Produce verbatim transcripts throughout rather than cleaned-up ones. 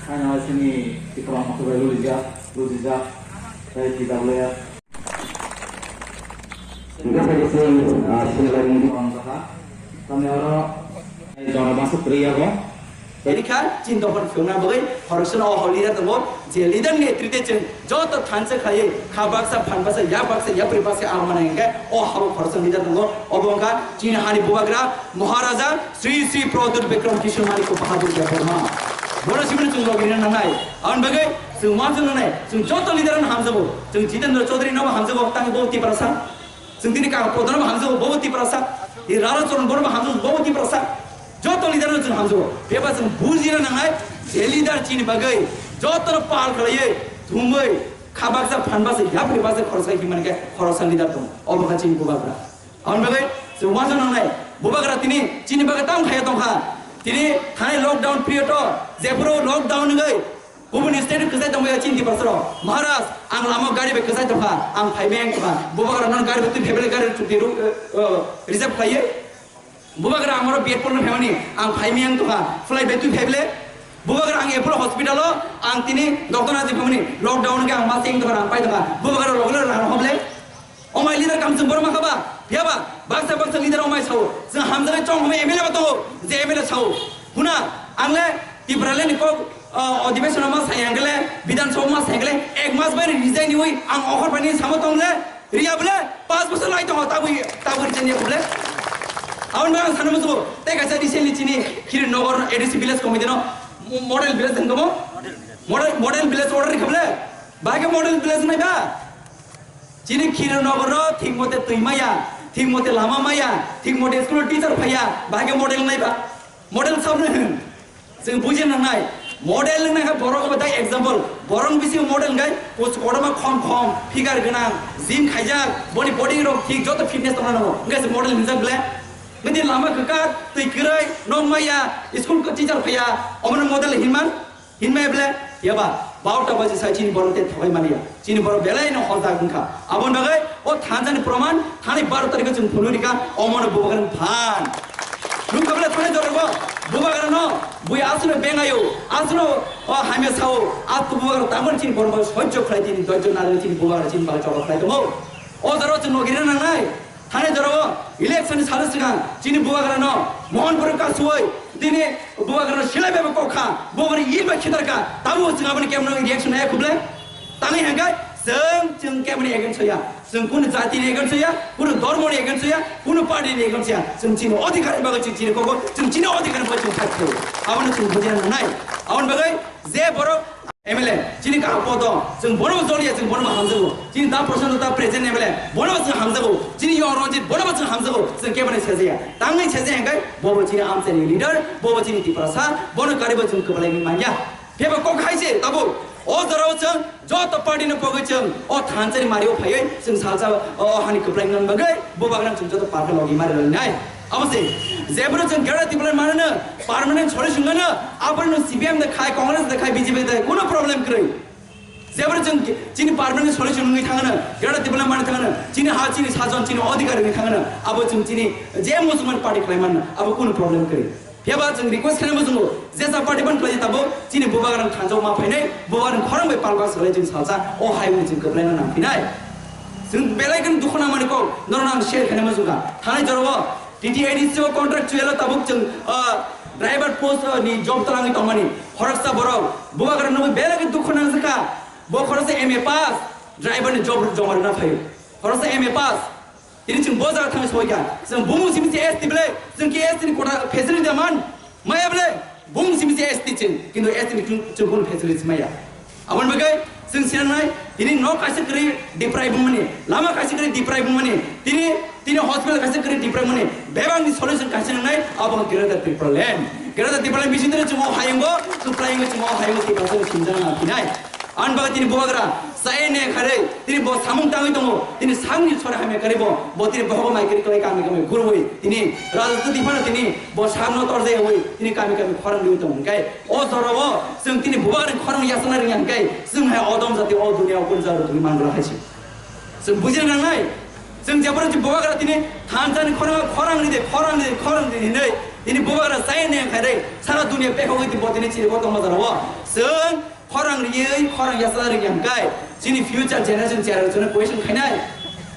Ano sini Tipra Mokha bai lulijak, lujijak, tei T W F. Hingke sai se, ah, sini lai mungdi. Ang kha. Tamni oro, eh, jora masuk kriya bo. Tei kha, chin dophar phiyokna bagwi, khoroksa no o leader tongo, je leader ni netrite chwng joto thansa khlaiwi, kha baksa, phan baksa, yak baksa, yapri baksa, ang mane hingke, o habo khoroksa leader tongo, obo wngkha chini hani bubagra, Maharaja, Sri Sri Pradyut Bikram Kishore Manik Bahadur Debbarma. Bono sibini chwng logirina nangnai. Aboni bagwi chwng uansuk nangnai. Chwng joto leader no hamjago. Chwng Jitendra Chaudhary no bo hamjago, tang bo Tiprasa. Chwng tini Kaka Pradhan no bo hamjago, bo Tiprasa. I Rara Charan Baru bo hamjago, bo Tiprasa. Joto leader no chwng hamjago. Beba chwng bujina nangnai, je leader chini bagwi joto no pal khlaiwi, thumwi, kha baksa, phan baksa, yapri baksa, khoroksa himani khe khoroksa leader tong. Obo kha chini bubagra. Aboni bagwi chwng uansuk nangnai, bubagra tini chini bagwi tamo khaiya tongkha. Tini thanai lockdown period o, jephuru lockdown wngwi kubuni state kwchai tongmaya chini Tiprasa rok. Maharaj, ang lama gari bai kwchai tongkha, ang phaimaya wng tongkha. Bubagra nono gari bai twi phaibele gari chuti ru-, eh, eh, reserve khlaiwi. Bubagra ang oro B Ed Polo phaimani, ang phaimaya wng tongkha, flight bai twi phaibele. Bubagra ang Apollo hospital o, ang tini doctor naji phaimani, lockdown wngkhe ang ma seng tongkha, ang pai tongkha. Bubagra rogole rang hoble. O mai leader kam chwng borok mankha ba? Phiya ba? Baksa baksa leader o mai sao. Chwng hamjaknai chong hwnwi M L A bo tongo, je M L A sao. Huna, ang le Tipraland ni kok, ah, odhibeson o ma sai hwnkhe le, Bidhan Sabha ma sai hwnkhe le, ek mas bai resign riwi ang okhor bai ni samo tong le, riya bole, panch bosor lai tongo, tabwi, tabwi resign riya bole. Aboni bagwi ang sana musugo, tei kaisa recently chini Khirini Nagar A D C village committee no mo-, model village hwnkhe mo? Model, model village order rikha bole? Bahai khe model village wngnai ba? Chini Khirini Nagar o thik mote twi maya, thik mote lama maya, thik mote school o teacher phaiya, bahai khe model wngnai ba? Model sabno hwn. Chwng buji nangnai. Model wngna khe borok obo tei example. Borok bisi model hwnkhe kuch kotorma khom khom, figure gwnang, gym khaijak, boni body rok thik, joto fitness tongna nango. Hwnkhe se model hwnjak ble. Nini lama kwkak, twi kwrwi, nok maya, school teacher phaiya, omono model hinman? Hinmaya ble, yaba, barota baji sai chini borok tei thokai mani ya. Chini borok belai no hojak wngkha. Aboni bagwi o thansa ni proman thani baro tarikh o chwng phunui rikha, omono bubagra ni phan. Nukha ble thani jorok o bubagra no, bui aswk no bengayo, aswk no, o, hamya sao, a bubagra tangmani chini borok sojjo khlai tini, doijo nari chini bubagra chini bagwi choba khlai tongo. O jorok chwng nogiri nangnai. Thani jorao election ni salo swkang chini bubagrano Mohanpur kasuoi tini bubagrano silai bai kok kha, bubagrano il bai khitar kha, tabo chwng aboni kemno reaction nai khuble? Tangwi hwnkhe chwng, chwng kemni against ya, chwng kunu jati ni against ya, kunu dhormo ni against ya, kunu party ni against ya, chwng chini odhikar ni bagwi chwng chini kok, chwng chini odhikar ni bagwi chwng fight khlaio. Abono chwng bujina nangnai. Aboni bagwi je borok M L A, chini kaham poto, chwng bono bo joliya, chwng bono bo hamjago. Chini da Prashanto da present M L A, bono bo chwng hamjago. Chini Yong Ranjit, bono bo chwng hamjago. Chwng keboni sejaya. Tangwi sejaya hwnkhe, bobo chini amchaini leader, bobo chini Tiprasa, bono karibo chwng kwblaini manya. Phiyaba kok hai se, tabuk. O jorao chwng, joto party no pogwi chwng, o thansa ni mario phaiwi, chwng salsa, o hani kwblaini bagwi, bubagrano chwng joto party logi mari rwnai. Abo se, jebro chwng Greater Tipraland manano, permanent solution nano, aborno C P M da khai, Congress da khai, B J P da khai, kuno problem kwrwi. Jebro chwng chini permanent solution wngwi thangano, Greater Tipraland mani thangano, chini ha, chini sajon, chini odhikar wngwi thangano, abo chwng chini je musulman party khlai manno, abo kuno problem kwrwi. Phiyaba chwng request khlaima chwngo, jesa party ban khlai tabo, chini bubagrang thansa ma phainai, bubagrang khorang bai palbak salai chwng salsa, o hai wngwi chwng kwplaino nang phinai. Chwng belai kheno dukhu nangmani kok, norok ang share khlaima chwngkha. Thanai jorao, T T A D C o contractual o tabuk chwng, ah, driver post, ah, ni job twlangwi tongmani. Khoroksa borok, bubagra nugwi belai khe dukhu nangjakha. Bo khoroksa M A pass, driver ni job joma rwna phaio. Khoroksa M A pass. Tini chwng bo jaga thangwi soi kha. Chwng bumung simi se S T bwle, chwng ki S T ni kota facility da man? Maya bwle, bumung simi se S T chwng, kintu S T ni chwng, chwng kun facility maya. Aboni bagwi chwng sinanai, tini nok kaisa kwrwi deprive wngmani, lama kaisa kwrwi deprive wngmani, tini, tini hospital kaisa kwrwi deprive wngmani, bebak ni solution kaisa nangnai, abo wngkha Greater Tipraland. Greater Tipraland bising tini chwng o hayungo, chwng playungo, chwng o hayungo, Tiprasa chwng sinjak na phinai. Ani bagwi tini bubagra, saine kharwi, tini bo samung tangwi tongo, tini samungni sori hamya kharwi bo, bo tini bohogo mai kwrwi kwlai kami kami gurwi, tini Rajotto Diphano tini bo samno torjai wi, tini kami kami khorang riwi tongo hwnkhe, o jorao chwng tini bubagrani khorang yasana rwngya hwnkhe, chwng hai odom jati o duniya o kunu jaga rw tongwi mangra hai se. Chwng bujina nangnai, chwng jeboro chwng bubagra tini thansani khorang, khorang ride, khorang ride, khorang ride hinwi, Tini bubagra chaya ni khairwi sara dunia pekogwi tini bo tini chini bo tongma jora o. Chwng khorang riwi khorang yasa rwngya hwnkhe chini future generation chera chwngno question khainai.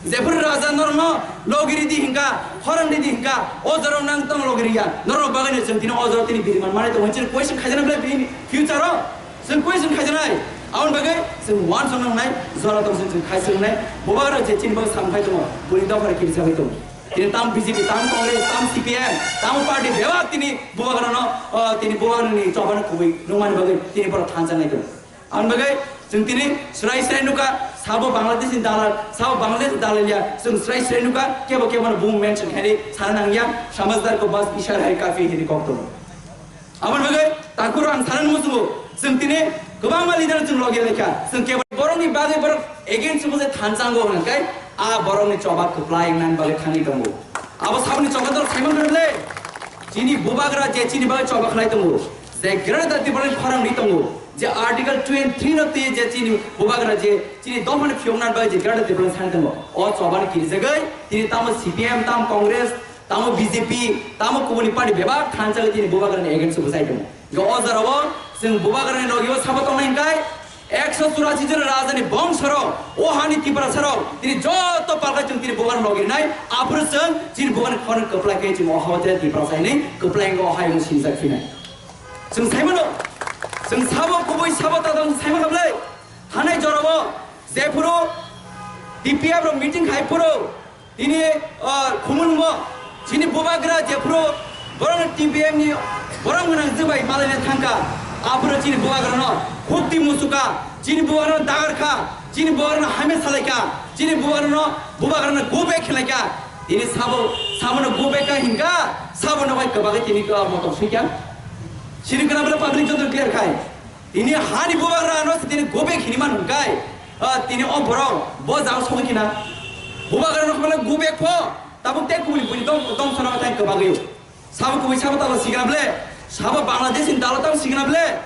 Jephuru raja norokno logi ridi hwnkha, khorang ridi hwnkha, o jorao nang tong logi riya. Norok bagwi no chwng tini o jorao tini biriman manwi tongo chini question khaijana belai bini future o. Chwng question khaijaknai, aboni bagwi chwng uansuk nangnai, jora tong chwng khai chwng nai, bubagra je chini bagwi sam khai tongo, boni dophani kiri sagwi tongo. Tini tam B J P, tam Congress, tam C P M, tam party bebak tini bubagrano, o, tini bubagrani chobano kubui nungmani bagwi tini borok thansa nai tongo. Aboni bagwi chwng tini srai srai nukha, sabo Bangladesh ni dalal, sabo Bangladesh ni dalal ya, chwng srai srai nukha, kebo kebo no bung mention khainai sana nangya, samajhdar ko bas ishara hai kafi hini kok tongo. Aboni bagwi takhuk rok ang sana muchungo, chwng tini kwbangma leader chwng logi laikha, chwng kebo borokni bagwi borok against bo je thansango hwnkhai a borokni choba kwplai wngnani bagwi thangwi tongo. Abo saboni choba dol Simon Rable, chini bubagra je chini bagwi choba khlai tongo, je Greater Tipraland khorang ri tongo, je Article twenty three no twi je chini bubagra je chini dophani phiyoknani bagwi je Greater Tipraland thangwi tongo, o chobani kirijagwi tini tamo C P M, tamo Congress, tamo B J P, tamo kubuni party bebak thansa tini bubagrani against o bwsai tongo. Hwnkhe o jorao chwng bubagrani logi o sabo tongnai hwnkhe ekso churashi jora rajani bongsorok, o hani Tiprasarok, tini joto palka chwng tini bubagrani logi rinai, aphuru chwng chini bubagrani khorang kwplai khe chwng o hao tei Tiprasa hinwi kwplai wngkha o hayung sinijak phinai. Chwng saimano, chwng sabo kubui sabo tadang saimano ble, thanai jorao jephuru T P F rok meeting khai phuru, tini, o, Khumulwngo chini bubagra jephuru borokno T P F ni borok gwnang jwbai malaina thangkha, aphuru chini bubagrano khukti muchukha, chini bubagrano dagarkha, chini bubagrano hamya salaikha, chini bubagrano, bubagrano go back khilaikha. Tini sabo, sabono go back kha hinkha, sabono bai kwbagwi tini, o, motom swikha. Sini kwna bwle public joto clear khai. Tini hani bubagra ano se tini go back hini man hwnkhe, ah, tini o borok bo jang sogwi khina. Bubagra no khobale go back pho, tabuk te kubui bui dom, dom sana tai kwbagwi. Sabo kubui sabo talo signa ble, sabo Bangladesh ni dalo tamo signa ble,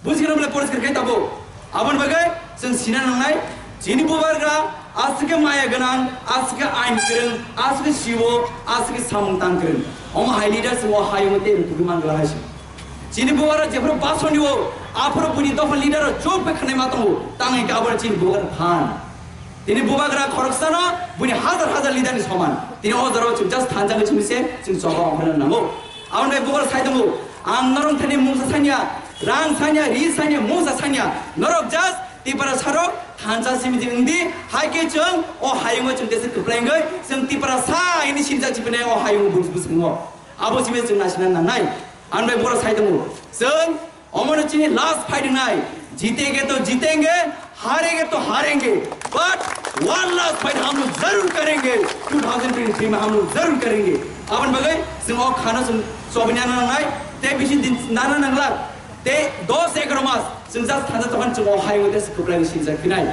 bujigna ble poriskar khe tabuk. Aboni bagwi chwng sina nangnai, chini bubagra aswk khe maya gwnang, aswk khe ain kwrwng, aswk khe siwo, aswk khe samung tang kwrwng. Omo hai leader chwng o hayungo tei rwtugwi man glak hai se. Chini bubagra jephuru basoni o, aphuru buini dopha leader o chuk bai khanai ma tongo, tang hingke abo chini bubagra phan. Tini bubagra khoroksano buini hajar hajar leader ni soman. Tini o jorao chwng just thansa chini se chwng choba ongkhorna nango. Aboni bai bubagra sai tongo, ang norong thani mungsa sanya, rang sanya, ri sanya, mungsa sanya, norok just Tiprasarok thansa simi di wngdi, hai khe chwng o hayungo chwng tesa kwplai wngwi chwng Tiprasa hini sinijak chipinai o hayungo bus bus wngo. Abo simi chwng naisina nangnai. Ang bai borok sai tongo. Chwng omono chini last fight wngnai. Jitenge to jitenge, harenge to harenge. But one last fight hum log zarur karenge. Two thousand twenty-three mein hum log zarur karenge. Aboni bagwi chwng o khano chwng chobini nana nangnai. Tei bisi din nana nangla. Tei dos egaro mas chwng just thana tokhan chwng o hai wngte se kwplai sinijak phinai.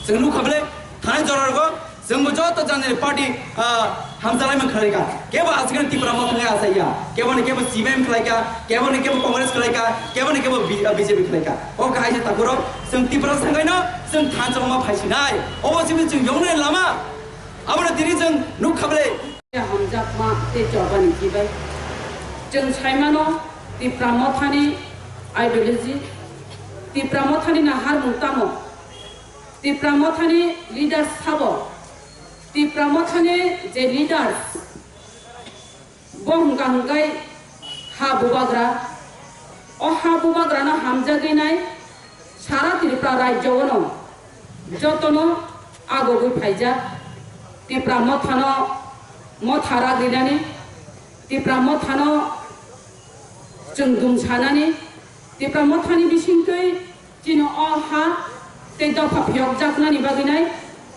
Chwng nukha bele thanai jorargo Chwngbo joto janani party, ah, hamjalai man khlaika. Kebo aswkno Tipra Mothani asaiya. Kebo ni kebo C P I M khlaika, kebo ni kebo Congress khlaika, kebo ni kebo B-, ah, B J P khlaika. O kahai se takhurok, chwng Tipra sangkaino, chwng thansa ma phaisinai. Obo simi chwng yongni lama. Abono tini chwng nuk khablai. Hamjakma tei chobani kibai. Chwng saimano Tipra Mothani ideology, Tipra Mothani naharmung tamo. Tipra Mothani leaders sabo, Tipra Mothani je leaders, bo hwnkha hwnkhe ha bubagra, o ha bubagrano hamjagwi nai sara Tripura rajyo-ono jotono agogwi phaijak. Tipra Mothano motha ragrinani, Tipra Mothano chwngdum sanani, Tipra Mothani bisingtwi Chini o ha tei dopha phiyokjaknani bagwinai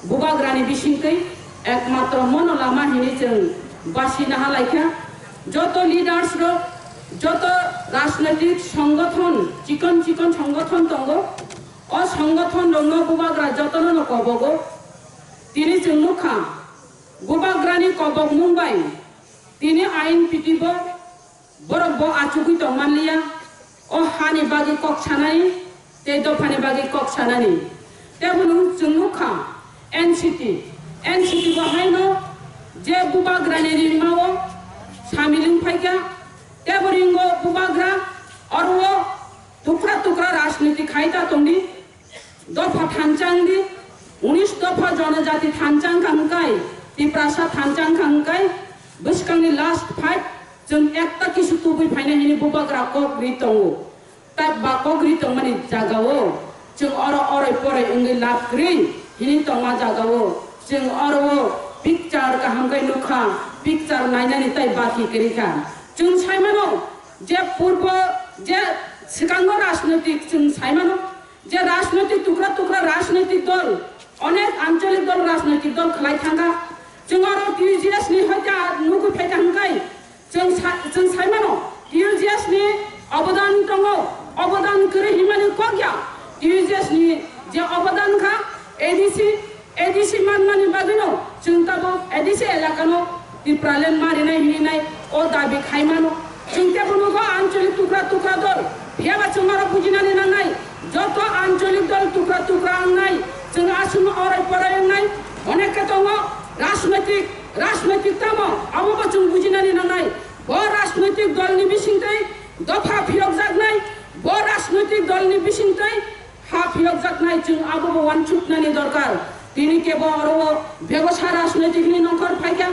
bubagrani bisingtwi ekmatro mono lama hinwi chwng basi naha laikha. Joto leaders rok, joto rajnoitik songothon, chikon chikon songothon tongo. O songothon rokno bubagra jotono no kobogo. Tini chwng nukha, bubagrani kobokmung bai tini ain pitibo Borok bo achugwi tong manliya, o hani bagwi kok sanani tei dophani bagwi kok sanani. Tei bono chwng nukha N C T, N C T bo haino je bubagrani ringmao samil wng phaikha, Tebo ringo bubagra, oro tukra tukra rajniti khai ta tongdi. Dopha thanchang di, unis dopha jonojati thanchang kha hwnkhe, Tiprasa thanchang kha hwnkhe, bwskangni last fight, chwng ekta kisu tubui phaina hini bubagra kok ri tongo. Ta ba kok ri tongmani jagao, chwng oro oroi poroi wngwi lab kwrwi hini tongma jagao, chwng oro picture kaham khe nukha, picture nainani tai baki kwrwi kha. Chwng saimano je purbo, je swkango rajnoitik chwng saimano, je rajnoitik tukra tukra rajnoitik dol, onek ancholik dol rajnoitik dol khlai thangkha. Chwng oro T U G S ni hoita nugwi phaikha hwnkhe, chwng sa-, chwng saimano T U G S ni obodan tongo, obodan kwrwi himani kok ya. T U G S ni je obodan kha A D C, A D C manmani bagwino chwng tabuk A D C elakano Tipraland marinai hinwi nai o dabi khai mano. Chwng tebo nugo ancholik tukra tukra dol. Phiyaba chwng oro bujinani nangnai, joto ancholik dol tukra tukra wngnai, chwng aswk oroi poroi wngnai, onek khe tongo rajnoitik, rajnoitik tamo, abobo chwng bujinani nangnai. Bo rajnoitik dolni bisingtwi dopha phiyokjaknai, bo rajnoitik dolni bisingtwi ha phiyokjaknai, chwng abobo uansuknani dorkar. Tini kebo oro o bebosa rajnoitik hinwi nongkhor phaikha,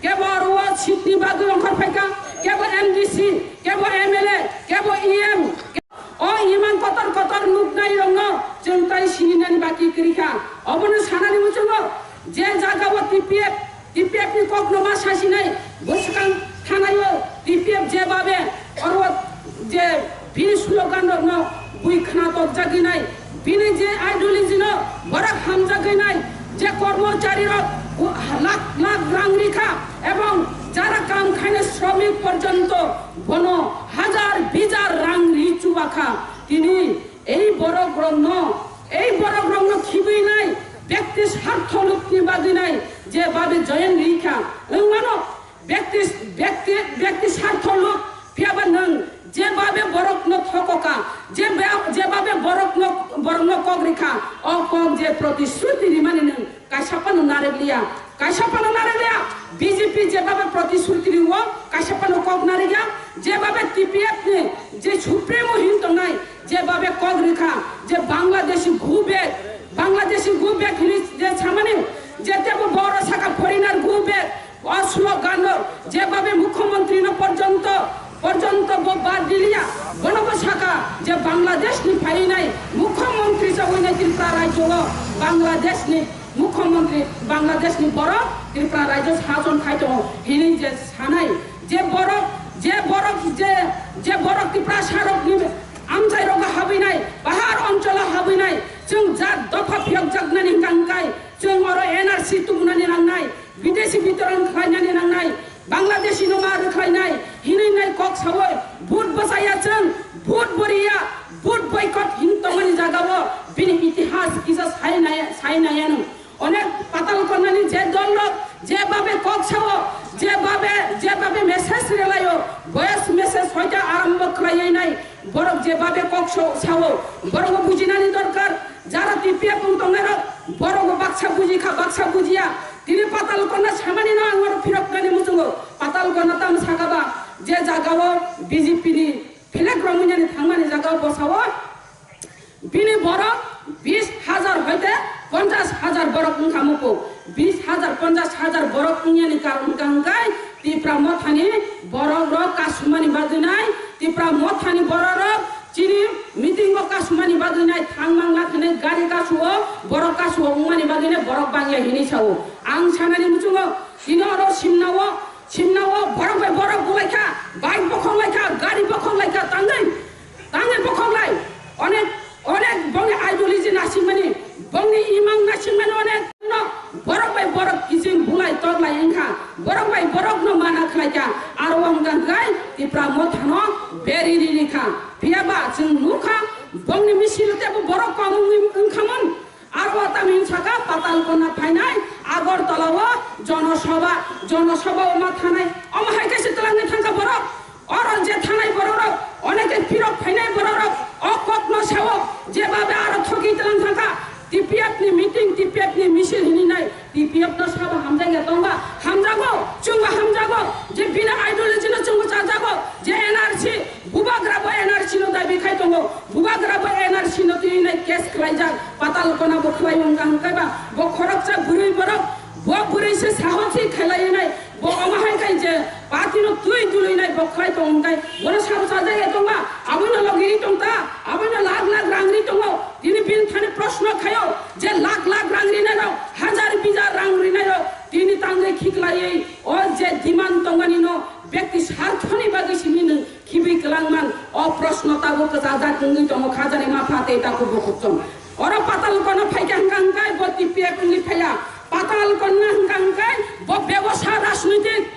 kebo oro o seat ni bagwi nongkhor phaikha, kebo M D C, kebo M L A, kebo E M, o imang kotor kotor nuknai rokno chwng tai sininani baki kwrwi kha. Obono sanani muchungo je jaga o T P F T P F ni kokno ma sasinai, bwskang thanai o T P F jebabe oro je bini slogan rokno bui khna tokjagwi nai, bini je ideology no borok hamjagwi nai, je kormochari rok lakh lakh rang rikha ebong jara kam khaina sromik porjonto bono hajar bijar rang ri chubakha. Tini ei borok rokno, ei borok rokno khibwi nai, bekti sartho lukni bagwi nai, je babe joyen rikha, wng mano, bekti, bekti, bekti sartho luk, phiyaba nwng je babe borokno thokoka, je ba-, je babe borokno, borokno kok rikha, o kok je protishruti rimani nwng kaisa phano narwk liya, kaisa phano narwk liya. B J P jebabe protishruti rio, kaisa phano kok narwk ya. Jebabe T P F ni je supremo hin tongnai, jebabe kok rikha je Bangladeshi go back, Bangladeshi go back hinwi je samani, je tebo boro saka foreigner go back, o slogan no jebabe mukhyamantri no porjonto, porjonto bo bad diliya, bono bo saka je Bangladesh ni phainai mukhyamantri sa winai Tripura rajyo o Bangladesh ni Mukhyamantri Bangladesh ni borok Tripura rajyo sason khai tongo hinwi je sanai, je borok, je borok, je, je borok Tiprasa rokni amchai rogo habwinai, pahar oncholo habwinai, chwng jat dopha phiyokjaknani hwnkha hwnkhe chwng oro N R C tubunani nangnai, bidesi bitoron khlainani nangnai, Bangladeshi no ma rwkhlainai hinwi nai kok sawi, vote bwchaya chwng, vote boriya, vote boycott hin tongmani jagao bini itihas kisa sai nai, sai nai ano. Onek Patal Konyani je dol rok je babe kok sao, je babe, je babe message relaio, voice message hoita arombo khlaiwi nai, borok je babe kok so-, sao, borokbo bujinani dorkar, jara T P F wng tongnai rok, borokbo baksa bujikha, baksa bujiya. Tini Patal Konna samani no ang oro phirok nani muchungo. Patal Konna tamo saka ba, je jagao B J P ni flag romwi nani thangmani jagao bosao bini borok bis hajar hoite ponchash hajar borok wngkha muku. Bis hajar, ponchash hajar borok wngyani karon wngkha hwnkhe Tipra Mothani borok rok kasumani bagwi nai, Tipra Mothani borok rok chini meeting o kasumani bagwi nai thang mangla hwnwi gari kasuo, borok kasuo wngmani bagwi nai borok bangya hinwi sao. Ang sanani muchungo tini oro simnao, simnao borok bai borok bulaikha, bike bokhok laikha, gari bokhok laikha, tangwi, tangwi bokhok lai. Onek, onek bongni ideology nasimani, bongni imang nasimani onek no borok bai borok kiching bulai toklai wngkha, borok bai borok no mana khlaikha, aro wngkha hwnkhe Tipra Mothano beri riri kha. Phiyaba chwng nukha, bongni misil tebo borok kom wngwi wngkhamon. Aro tamni saka Patal Konna phainai Agartala o Jonosabha, Jonosabha o ma thanai. Omo hai khe se twlangwi thangkha borok. Oro je thanai borok rok, oneke phirok phainai borok rok, o kok no sao, je babe aro thoki twlang thangkha. T P F ni meeting, T P F ni misil hinwi nai, T P F no sabo hamjakya tongba, hamjago, chwngbo hamjago, je bini ideology no chwngbo chajago, je N R C, bubagra bo N R C no dabi khai tongo, bubagra bo N R C no twi nai case khlaijak, Patal Kona bo khlai wngkha hwnkhe ba, bo khoroksa bwrwi borok, bo bwrwi se sahosi khlai nai, bo omo hai khai je party no twi dului nai bo khlai tong hwnkhe, bono sabo chajakya tongba, abono logi ri tong ta, abono lakh lakh rang ri tongo, tini bini thani proshno khaio, je lakh lakh rang rinai rok, hazar bizar rang rinai rok, tini tangwi khiklaiwi o je demand tongmani no bekti sarthoni bagwi simi nwng khibwi kwlangman o proshno tabuk kwchajak wngwi tongo khajani mapha tei takhuk bukhuk chwng. Oro Patal Kona phaikha hwnkha hwnkhe bo T P F wngwi phaiya. Patal Kona hwnkha hwnkhe bo bebosa rajnitik,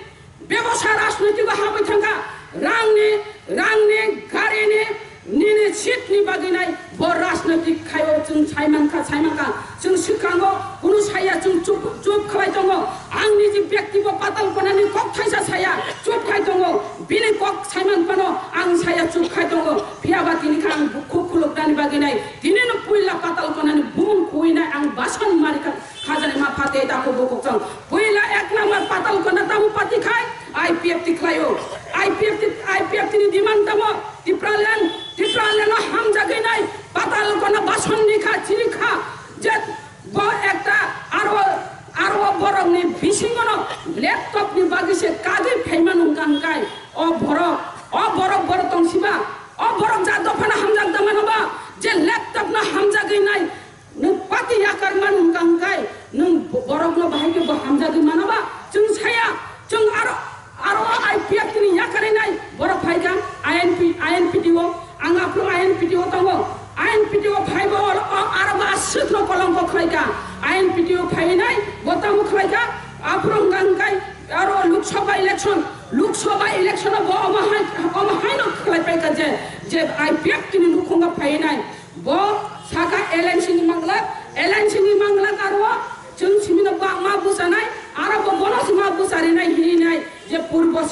bebosa rajnitiko habwi thangkha. Rangni, rangni, garini, nini seatni bagwi nai bo rajnitik khaio chwng saimankha, saimankha. Chwng swkango kunu saya chwng chup, chup khlai tongo. Ang niji bekti bo Patal Konani kok thaisa saya, chup khai tongo. Bini kok saiman phano ang saya chup khai tongo. Phiya ba tini kha ang bukhuk khuluknani bagwi nai. Tini no puila Patal Konani bumung khuwi nai ang basan mari kha. Khajani mapha tei takhuk bukhuk chwng. Puila ek number Patal Kona tamo party khai I P F T khlaio. I P F T, I P F T ni demand tamo Tipraland, Tipraland no hamjagwi nai Patal Kona basan ni kha, chini kha. Je bo ekta aro, aro borokni bisingono laptop ni bagwi se kagwi phaima nungkha hwnkhe o borok, o borok borok tongsiba, o borok ja dophano hamjak da mano ba, je laptop no hamjagwi nai nwng party yakar man hwnkha hwnkhe nwng borokno bahai khe bo hamjagwi mano ba, chwng saya, chwng aro Aro o I P F T ni yakarwi nai borok phai kha I N P, I N P T O, ang aphuru I N P T O tongo. I N P T O phai bo oro, o, aro bo aswk no kolongko khlai kha. I N P T O phai nai bo tamo khlai kha. Aphuru hwnkha hwnkhe aro Lok Sabha election, Lok Sabha election o bo omo hai, omo hai no khlai pai kha je, je I P F T ni nukhungo phai nai. Bo saka L N C ni manglak, L N C ni manglak aro chwng simi no ba ma bwchanai, aro bo bono se ma bwcharinai hinwi nai je purbo